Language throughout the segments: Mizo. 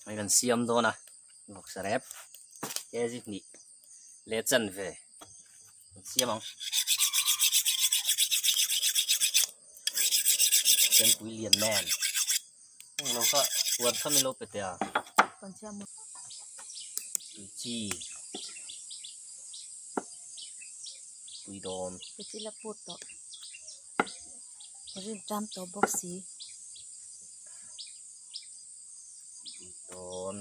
Hei kan siam dawn a vawksa rep kg hnih leh chanve kan siam ang chempui lian nen heng lo kha huan kha min lo pe teh a tui chi tui dawn. Rin ṭam tawh bawk si. Dawn.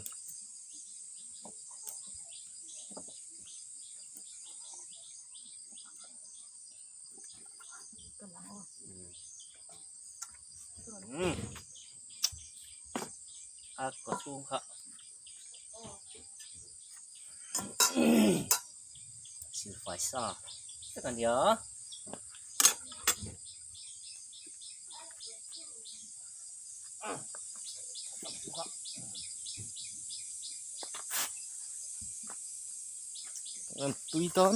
A kaw chhung kha silfai sa vek a nia. Tui dawn.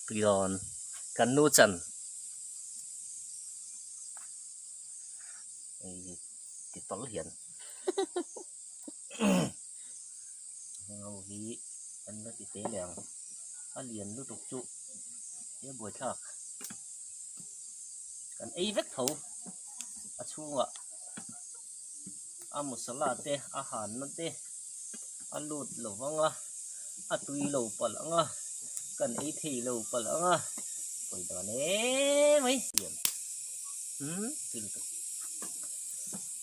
Tui dawn. Kan nu chan. Ti tawlh hian. Heng ho hi an la ti te leh ang a lian lutuk chu he buaithlak kan ei vek tho a chhungah a masala te a hanna te a lut lo vang a a tui lo palh ang a kan ei thei lo palh ang a pawi dan em mai umm tui lutuk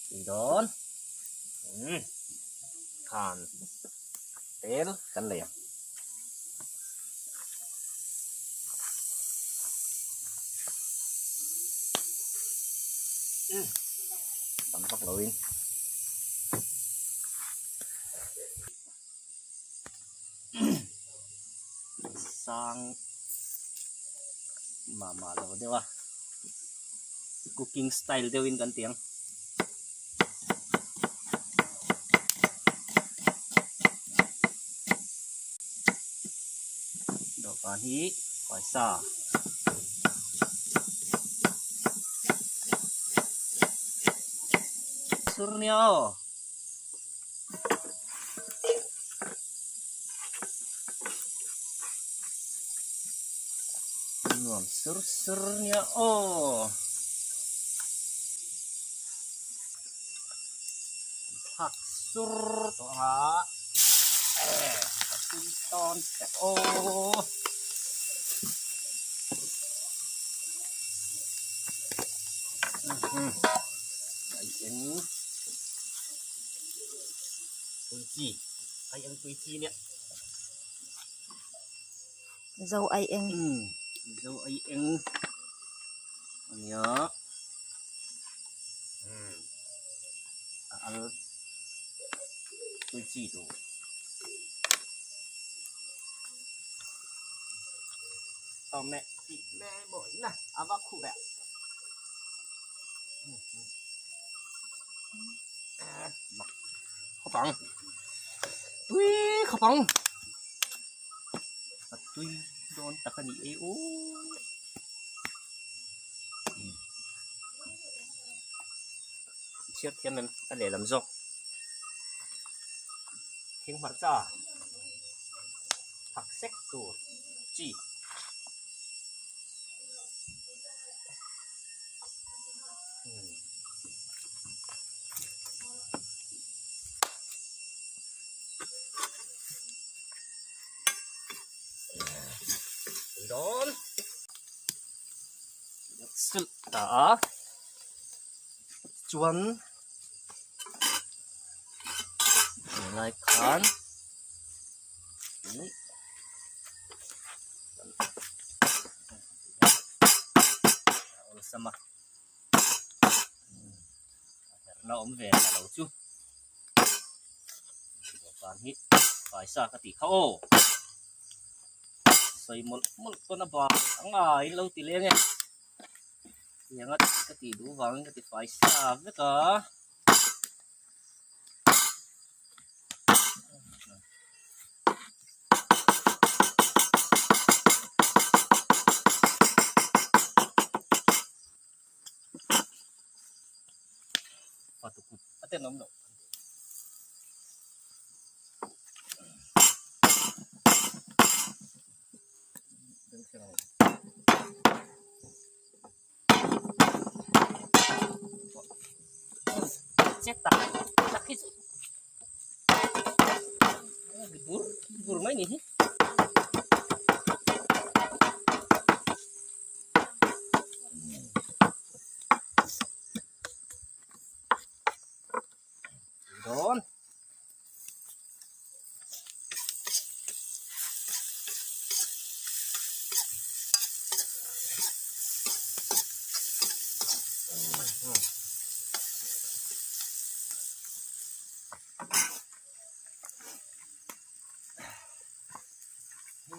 tui dawn umm. Khan tel kan nei ang. Tam vak loin. Sang mah mah lo deuh a cooking style deuhin kan ti ang. Dawhkan hi paisa sur nia aw. Nuam sur sur nia aw. Thlak sur tawh ang a ka tui tawn teh aw. Ai eng tui chi ai eng tui chi nia. Zo ai eng. Zo ai eng ania. A al tui chi tur. Tao mẹ chị mẹ bội nè à vác khu bẹo. Khop ang tui khop ang a tui dawn tak a ni e aw chhiar thiam em a lehlam zawk thing hmarcha phak sek tur chi. Dawn silh ta a chuan tunlai khan ih awlsam a. Herna awm ve ta lo chu dawhkan hi faisa ka tih kha aw sawi mawlh mawlh pawn a bang ang a in lo ti leng e tianga ka tih duh vangin ka ti faisa vek a. tenawm loh. Bur bur mai ni hi. Dawn.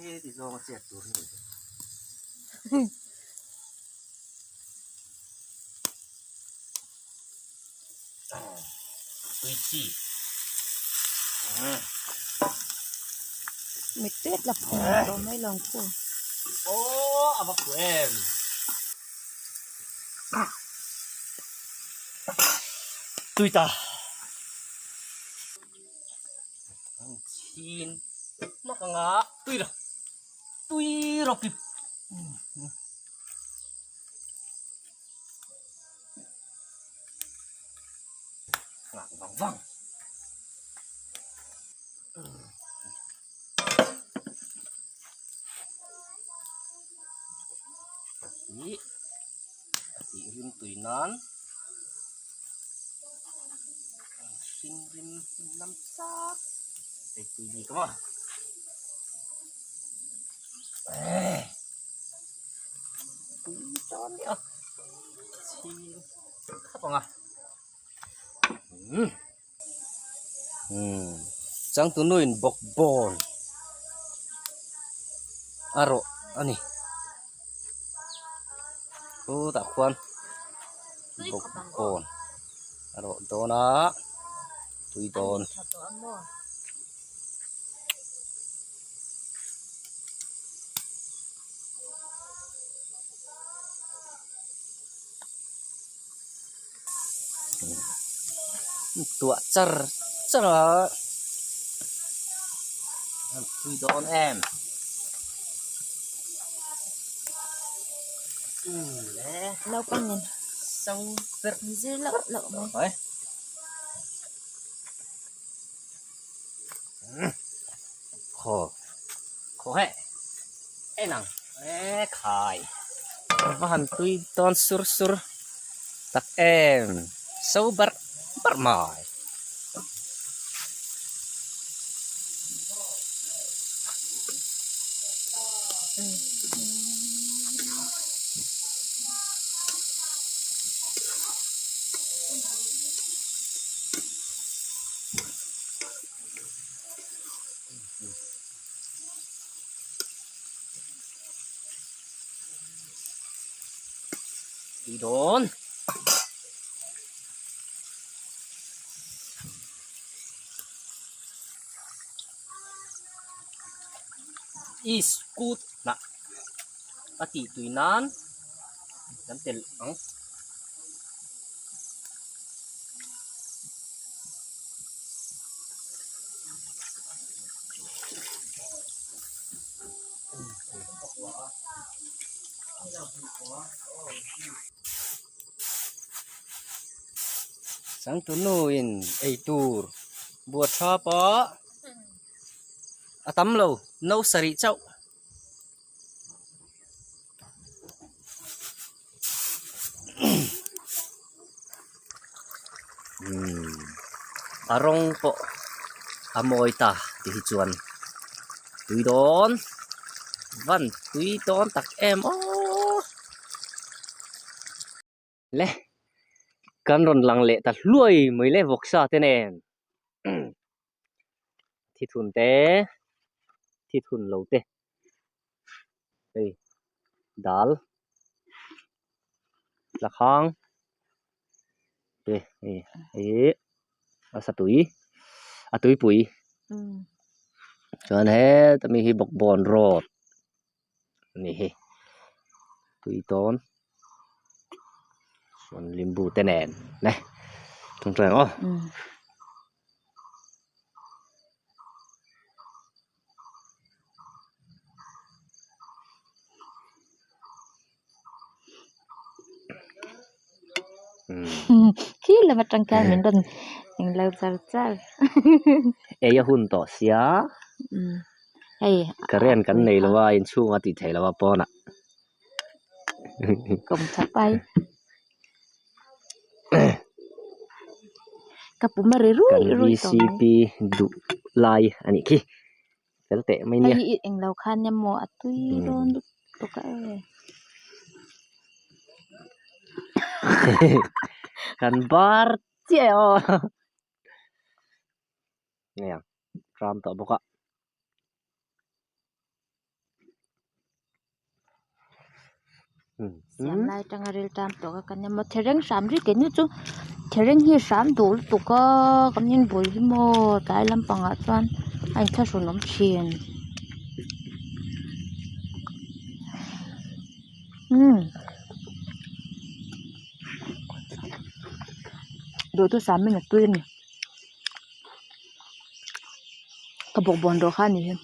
He ti zawng a chet tur hi. Tui chi. Mit tuet la phung tawh mai lo ang khu. Aw a va khu em. Tui ta. Ang chhin mak anga tui lo. Tui rawk pip. Ngak vang vang. Hi a tih rim tui nan hring rim nam chak hei tui bik a maw tui dawn nia chhing khap ang a umm changtunuin bawkbawn a rawh a ni khutah khuan bawkbawn a rawh dawn a tui dawn. Tuah char char a an phui dawn em le naupang nen so ber zir loh loh mai Khaw khaw heh en ang e khai va han tui dawn sur sur tak em so barh barh mai. Tui dawn. Iskut hnah a tih tui nan kan telh ang. Changtunuin eitur buat thap a a tam lo no sarih chauh. A rawng pawh a mawi ta tih hi chuan tui dawn van tui dawn tak em aww le kan rawn lang leh ta hluai mai le vawksa te nen. Thithun te thithun lo te hei dal tlakhang te hei ih a satui a tuipui chuan heta mi hi bawkbawn road a ni hi tui tawn chuan limbu te nen ne. Tawngtai ang aw. Khi lam atang khian min rawn englo char char. Ei a hun tawh sia. Hei. Current kan nei lo a inchhung a tih theih loh a pawnah. Kawm chap ai. Ka pum a ri rui rui tawh mai. Kan VCP duh lai a nih khi. Fel teh mai nia. Hei hi englo khan emaw a tui dawn lutuk a e. Kan bar chiah e aw. Nge ang tram tawh bawk a. Siam lai atanga ril tam tawh ka kan emaw thereng hram ri ke ni chu thereng hi hram duh lutuk a kan inbul hi maw tlai lampangah chuan a inthlahrun awm thin umm duhthusam in a tui a ni. Ka bawkbawn rawh kha a ni hi.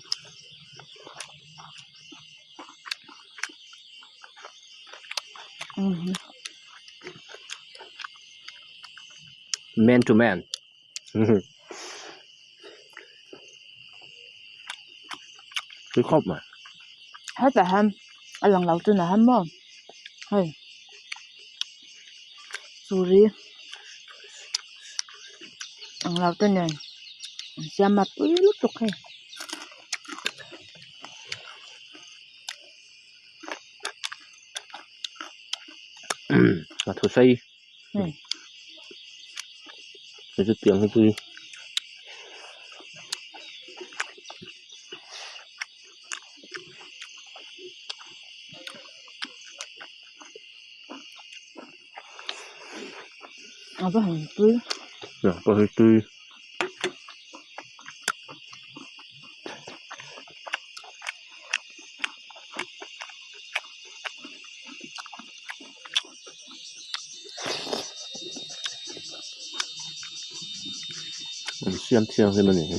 Man to man. Tui khawp mai. Hetah hian a lang lo tunah hian maw hei churi ang lo te nen an siam a pui lutuk hei. A thu sei hei chu tiang hi tui. A va han tui. A va han tui. An siam thianghlim a ni hi.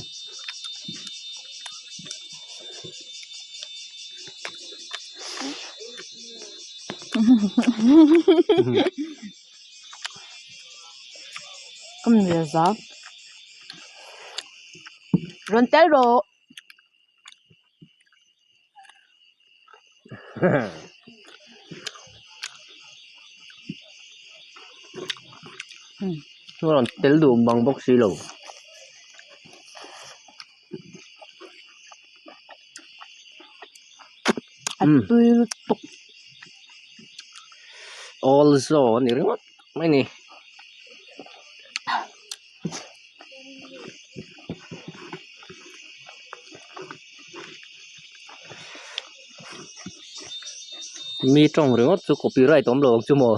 Ka mi za. Rawn tel rawh. Chuan tel duh bang bawk si lo. A tui lutuk. Also a ni ringawt mai ni. Mi tawng ringawt chu copyright awm lo ang chu maw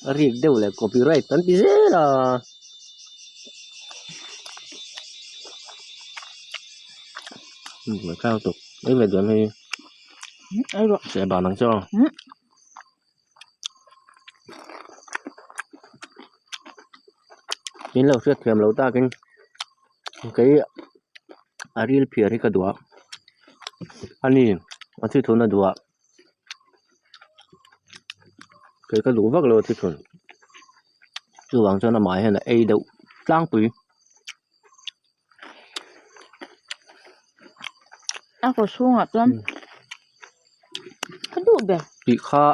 a rik deuh leh copyright kan ti zel a. Sehban ang chu. Min lo hriat thiam lo takin kei a ril phiar hi ka duh a ani a thi thun a duh a kei ka duh vak lo a thi thun chuvang chuan amah hian a ei deuh tlangpui. A kawr chhungah chuan ka duh ber. Tih kha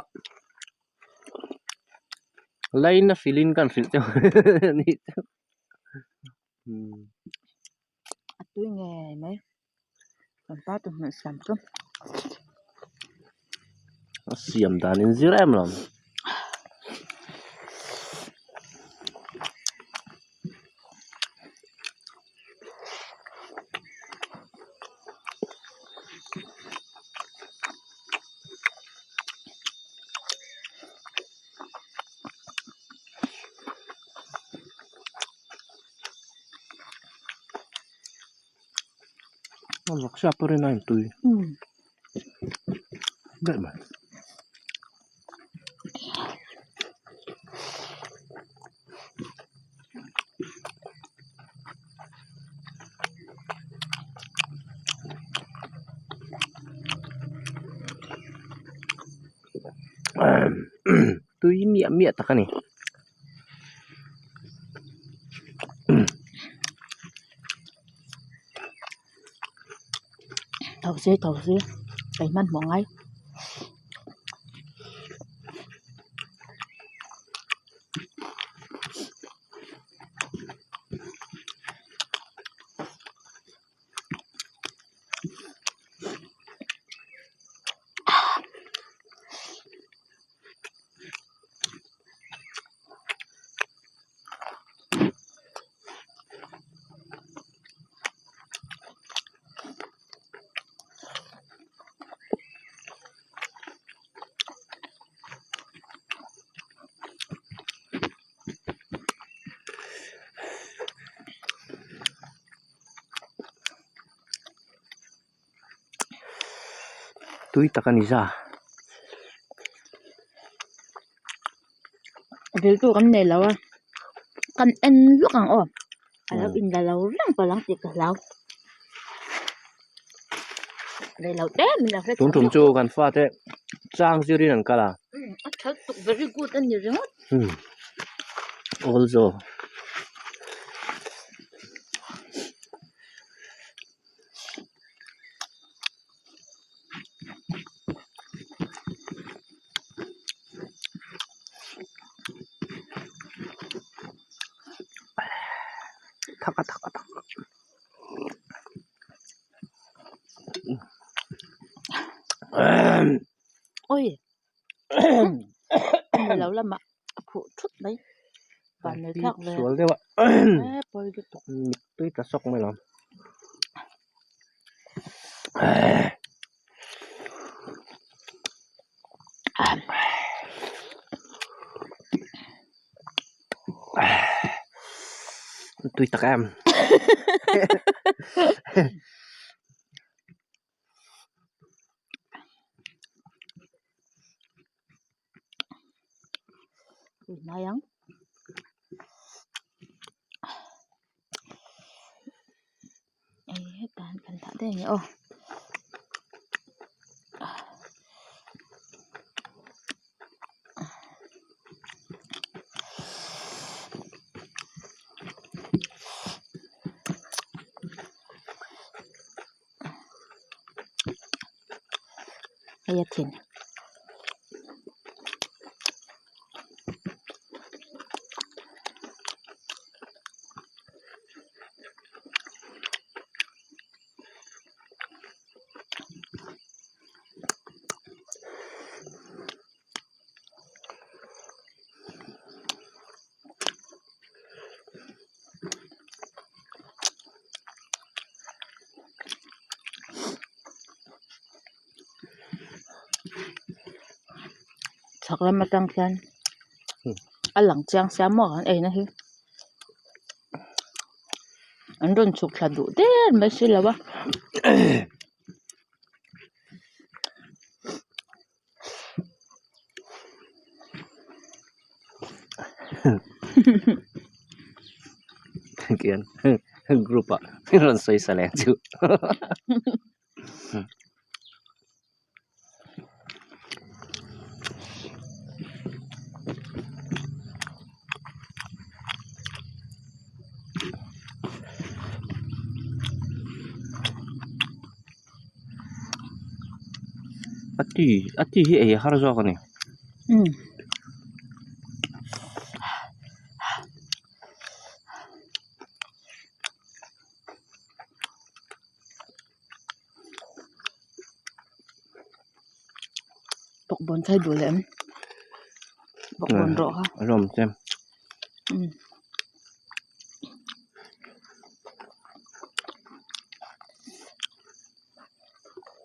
line a hrilh in kan hrilh cheu a nih chu. A tui ngei mai kan pa tu hmeh siam chu. A siam dan in zir em lo. A vawk siap pawhin a intui daih mai. Tui miah miah tak a ni. Tho se tho se ka hmanhmawh ngai. Tui tak a ni za. Rilru kan nei lo a kan en lawk ang aw a lo in la lo reng palh ang tih ka hlau rei lo te min lo hre Tun tum chu kan fate chang zirin an kal a. A tha lutuk very good a ni ringawt. Also. Thak a thak a thak Oi lo lamah a phuh thut mai van nei thlak ve sual deuh a e pawi lutuk tui ta sawk mai lo tui tak em Ui hnai ang. Ei hetah hian kan dah daih a ni aw. Hei a thin. Chhak lam atang khian a lang chiang sia maw an eina hi an rawn chhuk thla duh der mai si lo a. Khian group ah rawn sawi sa leh chu A ti a ti hi ei a har zawk a ni. Umm. Bawkbawn chai duh leh em? Bawkbawn rawh kha. A rawm che. Umm.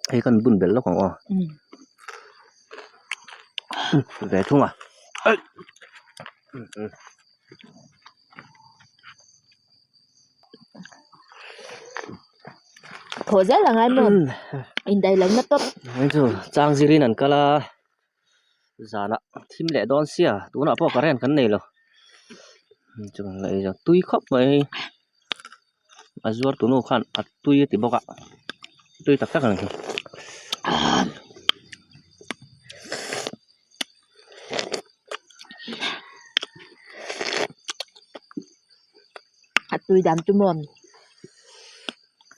Hei kan bun belh lawk ang aw. Ve thung a. Thaw zel ang ai maw? Indaih lohna tawp. Hei chu chang zirin an kal a. Zanah thim leh dawn sia tunah pawh current kan nei lo. Chuan la ei zawk tui khawp mai. A zuar tunu khan a tui a ti bawk a tui tak tak a ni. Tui dan chu maw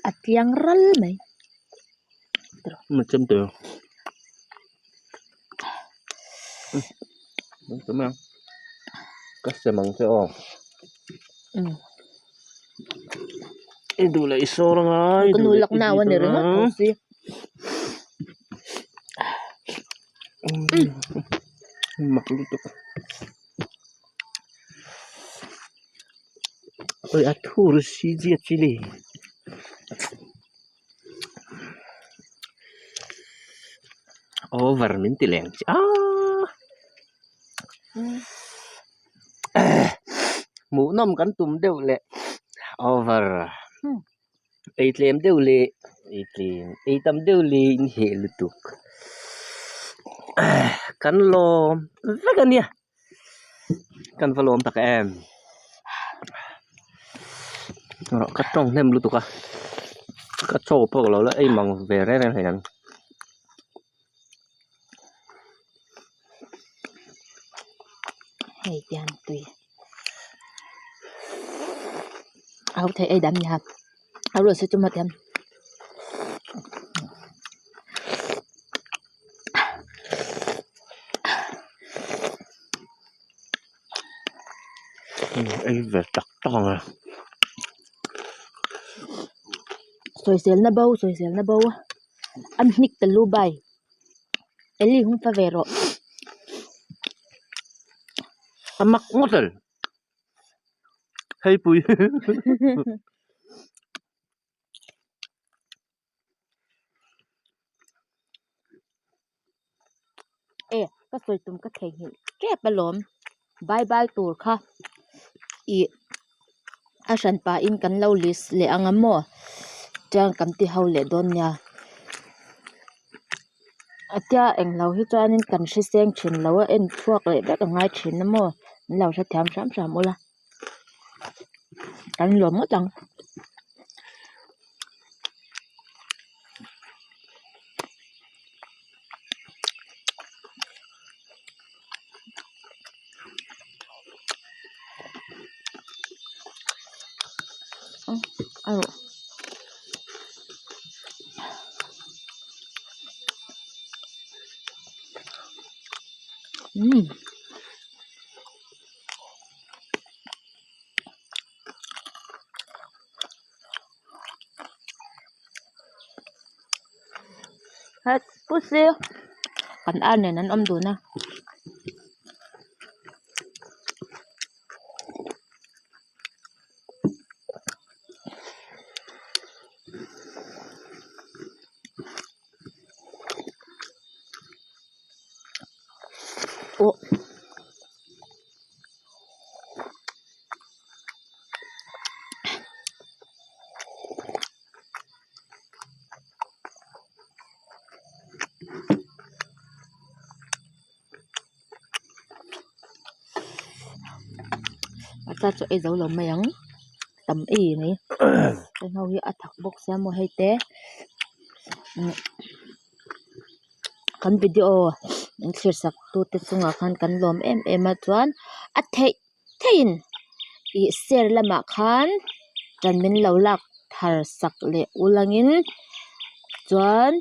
a tliang ral mai. Ka sem ang che aw. I duh leh i sawr anga i Ka duh nu leh lak i nau bit a ni ringawt anga. tho si. Mak lutuk. Oi a thur si zia chili. Over min ti leng che a. Hmuhnawm kan tum deuh leh over ei tlem deuh leh ei tlem ei tam deuh leh in heh lutuk kan lawm vek a nia kan va lawm tak em ka tawng hnem lutuk a ka chaw pawh ka lo la ei mang ve reng reng hlei ang. Hei tiang tui a ho thei ei dan nia a rual se chu maw tiang Ei ve tak tak ang e. Sawisel na bo sawisel na bo an hnik ta lu bai. Eli hung fa ve rawh. A mak ngawt el. Hei pui. E ka sawi tum ka theihnghilh tep alawm. Bye bye tur kha ih a hran pahin kan lo list leh ang a maw chuan kan ti ho leh dawn nia a tia englo hi chuanin kan hriseng thin lo a en chhuak leh vek a ngai thin a maw min lo hrethiam hram hram ula kan lawm ngawt ang. Umm. Het pusi kan ar nen an awm dun a. Aw. Ta chu ei zo lo mai ang tam ei mai heng ho hi a thak bawk sia maw hei te kan video min thlir sak tu te chungah khan kan lawm em em a chuan a theih theihin ih share lamah khan ṭan min lo lak thar sak leh ulangin chuan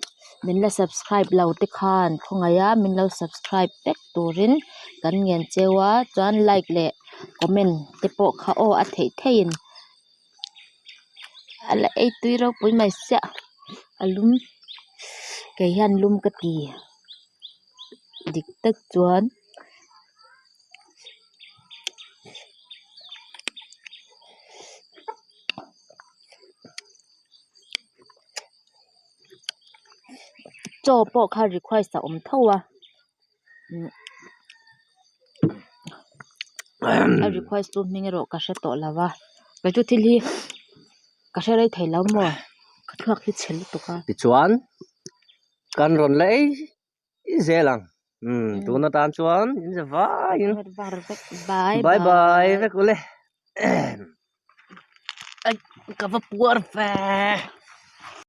min la subscribe lo te khan khawngaih a min lo subscribe vek turin kan ngen cheu a chuan like leh comment te pawh kha aw a theih theihin a la ei tui ropui mai siah a lum kei hian lum ka ti dik tak chuan. Chaw pawh kha request a awm tho a a request tu hming erawh ka hre tawh lo va kei chu thil hi ka hre rei thei lo maw ka thluak hi chhe lutuk a. Tichuan kan rawn la ei zel ang umm tun atan chuan in za vaiin bye bye bye vek ule ai ka va puar ve.